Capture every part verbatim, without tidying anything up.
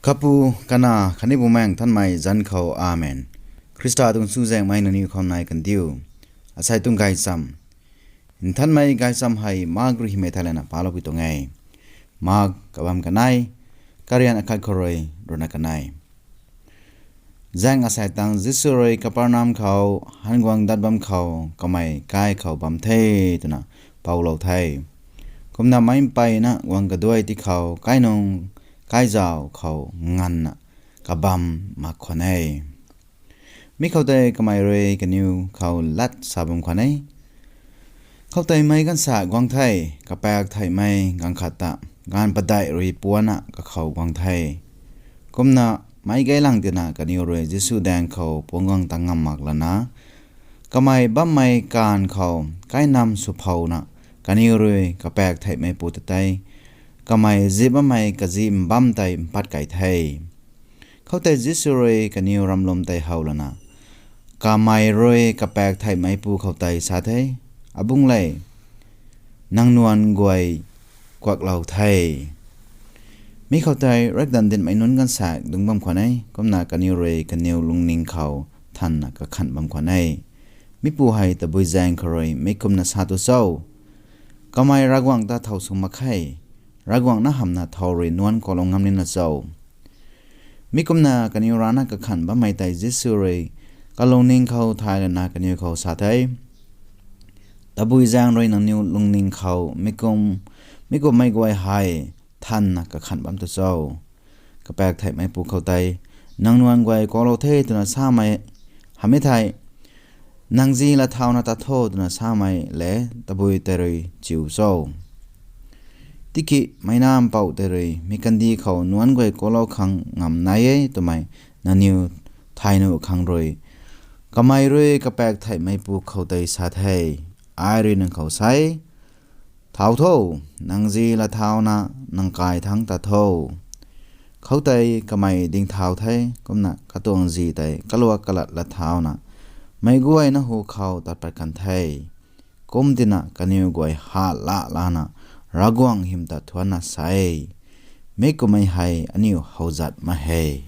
Kapu, Kanac khatni Bumaengh Nthanmei zanc khou, Amen. Khrista tuang chuzaenghmei nangniw khou nai kandiu. Asei tuang gaychamv. Nthanmei gaychamv hei Mark rui hymei thei lana paloupui tuang e. Mark kabamv kanei, karian akhat khou rui ruhna kanei. Zaeng asei tangv Jisu rui Kapernaum khou han guang dat bam khou kamei kai khou bam the twna poulou the. Kumna meic mpeyna guang kaduai ti khou kainung kaizauc khou nganvna kabam mak khwan e. Mi khou tei kamei rui kaniw khou lat sa bam khwan e. Khoutei meic gaanvsaekc guang the, kapaek theihmei ganv khat ta, gaanv padeih rui puanna kakhou guang the. Kumna meic gaylang tina kaniw rui Jisu daeng khou puang guang tang ngam mak lana, kamei bammei kaanv khou kainam swphouna kaniw rui kapaek theihmeipu ta tei kamei zip bammei kazip mbam tei mpat kei the. Khoutei Jisu rui kaniw ramlum tei how lana, kamei rui kapaek theihmeipu khou tei sa the, Abungc le, nang nuanc guay kuaklou the. Mi khou tei riakdanv dinhmei nunc gaanvsaekc dungc bam khwan e, kumna kaniw rui kaniw lungning khou thanna kakhanh bam khwan e. Mipu hei tabui zaeng khou rui mi kumna sa tu cho? Kamei Ravguangc ta thow sw mak khe, Ravguangc na hamhna thow rui nuanc kuaklou ngam nina cho? Mi kumna kaniw rana kakhanh bammei tei Jisu rui kalungning khou thay lana kaniw khou sa the, Tabui zaeng rui nangniw lungning khou mi kum, mi kummei guay hei thanna kakhanh bam tu cho? Kapaek theihmeipu khou tei, nang nuanc guay kuaklou the twna samei hamh e thei, nang zi laathauna tat tho twna samei le tabui tei rui chiu cho? Tiki meic nac mpouh tei rui mi kandih khou nuanc guay kuaklou khang ngam nai e twmei nangniw thay nuh khang rui, kamei rui kapaek theihmeipu khou tei sa the, Ai rui nang khou sa e, thau tho, nang zi laathauna nang kai thangc tat tho. Khoutei kamei dingthau the, kumna katuang zi tei kaluak kalat laathauna meic guayna hu khou tat pat kan the. Kum tina kaniw guay hat la lana Ravguangc hym ta thuanna sa e, Mi kummei hei aniu howzat mak he.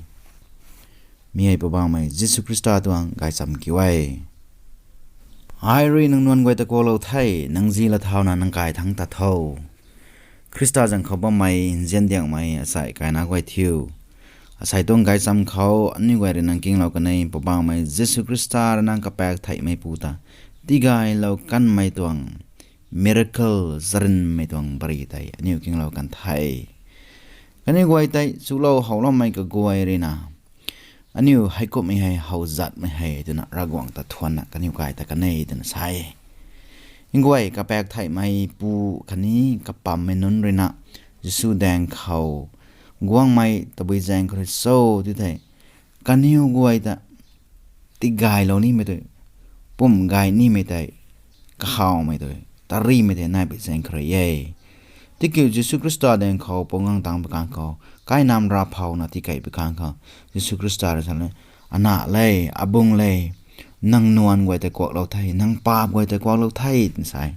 Mi hei Poubauhmei Jisu Khrista tuang gaychamv kiu e. Ai rui nang nuanc guay ta kuaklou the, nang zi laathauna nang kai thangc tat tho. Khrista zaeng khou bammei nzian diangmei asei kaina guay thiu, asei tuang gaychamv khou aniu guay rui nang kinglou kan e. Poubauhmei Jisu Khrista rui nang kapaek theihmeipu ta tigaylou kanmei tuang miracle, zarinmei tuang bari tei aniu kinglou kan the. Kaniw guay tei chulou howloumei kaguay rui na, aniu heikumhmei hei howzatmei hei twna Ravguangc ta thuanna kaniw kai ta kan e twna sa e. Nguay kapaek theihmeipu khatni kapammei nunc rui na Jisu daeng khou guangmei tabui zaeng khou rui cho ti thei, kaniw guay ta tigaylou nimei tei, pumh gay nimei tei, kahawmei tei, tarimei tei nai pui zaeng khou rui e. Tiki Jisu Khrista daeng khou puang guang tang pui kang khou, kainam ravphouna tikei pui kang khou, Jisu Khrista rui sa le, Anah le, Abungc le, nang nuanc guay tei kuaklou the, nang paap guay tei kuaklou the, twna sa e.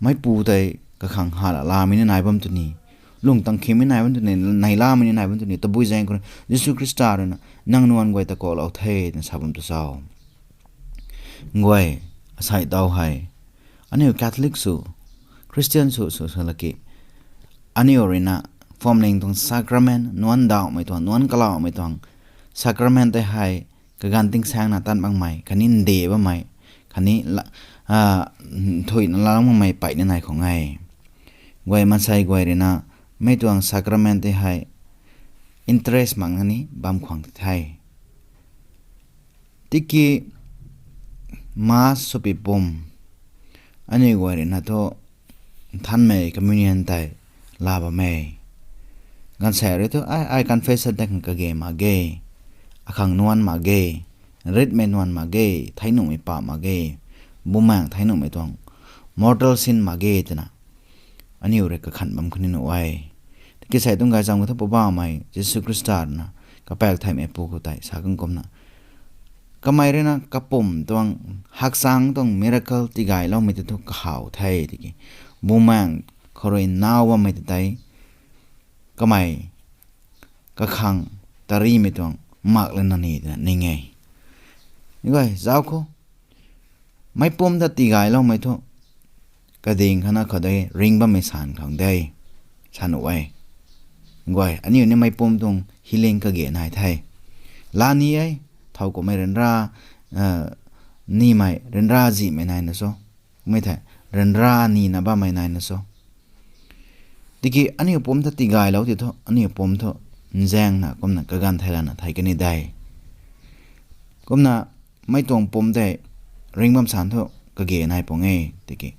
Meipu tei kakhang hala lamei ni nai bam tw ni, lung tang khimei nai bam tw ni, neihlamei ni nai bam tw ni, tabui zaeng khou rui Jisu Khrista rui na, nang nuanc guay ta kuaklou the, twna sa bam tu cho? Nguay, asei daw hei, aniu Catholic sw, Christian sw, sw, sw laki, aniu rui na, phuamling tuang sacrament, nuanc dawhmei tuang, nuanc kalaumei tuang sacrament tei hei, kaganv tingsaengna tat makmei, khatni nde bammei, khatni la, ah, nthuihna laa makmei peyna nai khang e. Guay maansei guay rui na, mi tuang sacrament tei hei, interest mak na ni bam khwang the. Tiki Mass swpi pum, aniu guay rui na thu, nthanmei communion tei laa bam e. Gaanvsaekc rui thu, ai, ai confession tei khang kage mak ge, akhang nuanc mak ge, ritmei nuanc mak ge, thei nuhmei paap mak ge, Bumaengh thei nuhmei tuang, mortal sin mak ge twna aniu rui kakhanh bam khou ni nuh e. Tiki asei tuang gaychamv khou thu Poubauhmei Jisu Khrista rui na, kapaek theihmeipu khou tei sa kan kumna, kamei rui na kapumc tuang, hakchang tuang miracle tigayloumei tei thu kahaw the tiki, Bumaengh khou rui naw bammei ta tei, kamei kakhang tarimei tuang mak lana ni twna ning e. Guay zauc khou, meicpumc ta tigayloumei thu kading khana khou de ring bammei san khang de, sa nuh e. Guay aniu ni meicpumc tuang healing kage nai the. Laa ni e, thow kummei ryanra nimei ryanra zihmei naina cho, mei thei ryanra nina bammei naina cho. Tiki aniu pumc ta tigaylou ti thu aniu pumc thu nzaengna kumna kaganv thei lana thei kani de. Kumna mei tuang pumc tei ring bam san thu kage nai pung e tiki,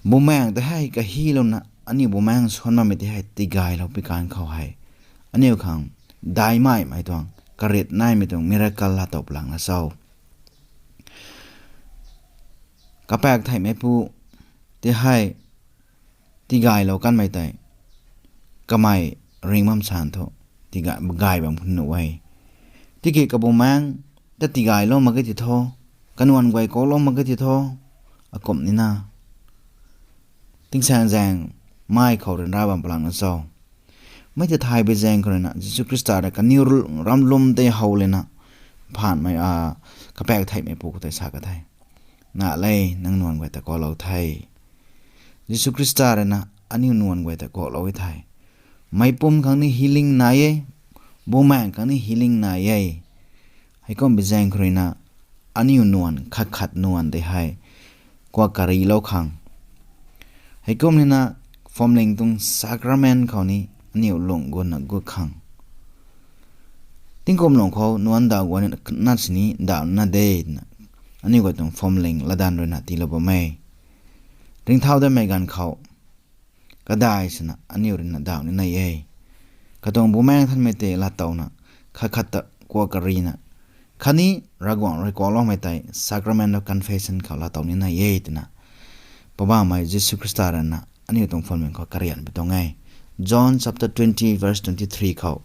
Bumaengh tei hei kahylouna aniu Bumaengh suan bammei tei hei tigaylou pi kan khou hei, aniu khang daihmei mei tuang, karit naimei tuang miracle laa tow palangna cho. Kapaek theihmeipu tei hei tigaylou kanmei tei kamei ring bam san thu tiga- gay bam khun nuh e. Tiki kabumaengh ta tigaylou mak ge ti tho, kanuan guay kuaklou mak ge ti tho, akum nina tingsaengzaeng mei khou ryanra bam palangna cho. Mei tei thay bi zaeng khou ruina Jisu Khrista rui kaniw ram lwm tei how lana phaanhmei a kapaek theihmeipu khou tei sa ka the, Na le, nang nuan guay ta kuaklou the. Jisu Khrista ruina aniu nuan guay ta kuaklou e thei, meicpumc khang ni healing nai e, bumaengh khang ni healing nai e. Heikum bi zaeng khou ruina aniu nuan khat khat nuan tei hei kuak karilou khang, heikum nina phuamling tuang sacrament khou ni aniu lung guna gut khang, tingkum lung khou nuan daw guay na sini daw nina de twna aniu guay tuang phuamling latdanv ruina tiilou bam e. Ringcthau datmei ganv khou kadai swna aniu ruina daw nina e. Katuang Bumaengh Nthanmei tei laatowna, khat khat ta kuak karina, khatni Ravguangc rui kuakloumei tei sacrament of confession khou laatow nina e twna Poubauhmei Jisu Khrista ruina aniu tuang phuamling khou karianpui tuang e. John chapter twenty verse twenty-three khou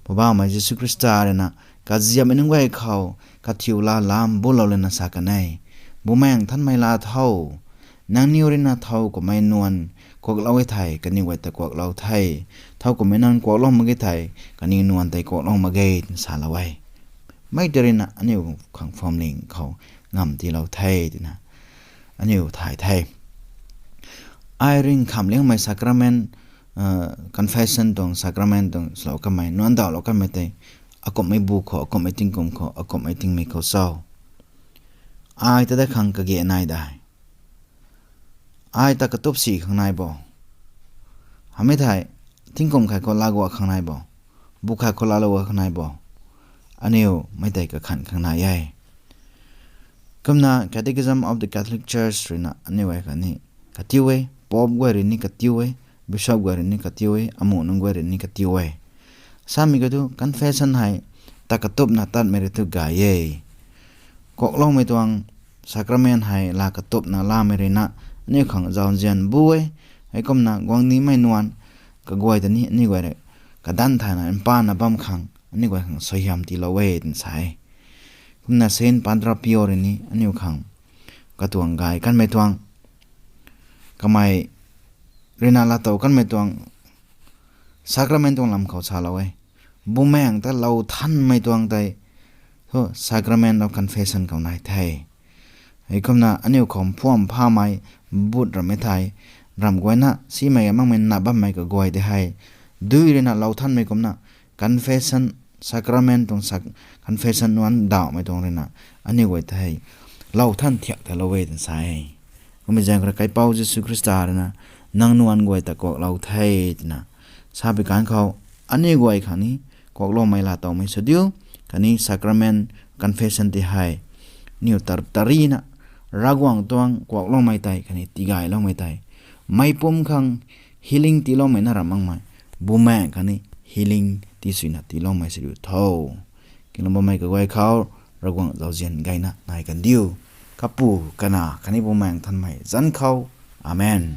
Poubauhmei Jisu Khrista ruina, kaziapmei nunc guay khou kathiu laa lam bulou lana sa kan e, Bumaengh Nthanmei laa tho. Nangniw ruina thow kummei nuan kuaklou e thei kaniw guay ta kuaklou the, thow kummei nuan kuaklou mak ge thei kaniw nuan tei kuaklou mak ge twna salou e. Mei tei ruina aniu khang phuamling khou ngam tiilou the twna aniu thay the. Ai ringkhamhliangmei sacrament, confession tuang sacrament tuang swlou kanmei, nuan dawlou kanmei tei akumhmei bu khou, akumhmei tingkum khou, akumhmei tingmei khou cho? Ai ta dat khang kage nai de. Ai ta katup si khang nai bo? Hamei thei tingkum khat khou laa guak khang nai bo? Bu khat khou laa lou guak khang nai bo? Aniu mei tei kakhan khang nai e. Kumna Catechism of the Catholic Church ruina aniu guay khatni katiu e, Pope guay rui ni katiu e, Bishop guay rui ni katiu e, amuh nunc guay rui ni katiu e. Samei ka thu confession hei ta katupna tatmei rui thu gay e. Kuakloumei tuang sacrament hei laa katupna laamei ruina aniu khang zauzian bu e. Heikumna guang nimei nuan kaguay ta ni aniu guay rui kadanv thayna mpana bam khang aniu guay khang suaihiam tiilou e twna sa e. Kumna Saint Padre Pio rui ni aniu khang katuang gay kanmei tuang, kamei ruina laatow kanmei tuang sacrament tuang lam khou salou e. Bumaengh ta lou thanmei tuang tei thu sacrament of confession khou nai the. Heikumna aniu khou phuam phamei but rammei thei, ramh guayna simei makmei na bammei kaguay tei hei dui ruina lou thanmei kumna confession, sacrament tuang confession nuan dawmei tuang ruina aniu guay tei lou than thiak talou e twna sa e. Kummei zaeng khou rui Kaipouc Jisu Khrista ruina nang nuan guay ta kuaklou the twna sapui kan khou, aniu guay khang ni kuakloumei laatowmei sw diu, khatni sacrament confession tei hei aniu tar- tarina Ravguangc tuang kuakloumei tei khatni tigayloumei tei meicpumc khang healing tiiloumei na ram makmei Bumaengh khang ni healing tisuina tiiloumei sw diu tho. Kinglou bammei kaguay khou Ravguangc zauzian gayna nai kan diu. Kapu, Kanac khatni Bumaengh Nthanmei zanc khou. Amen.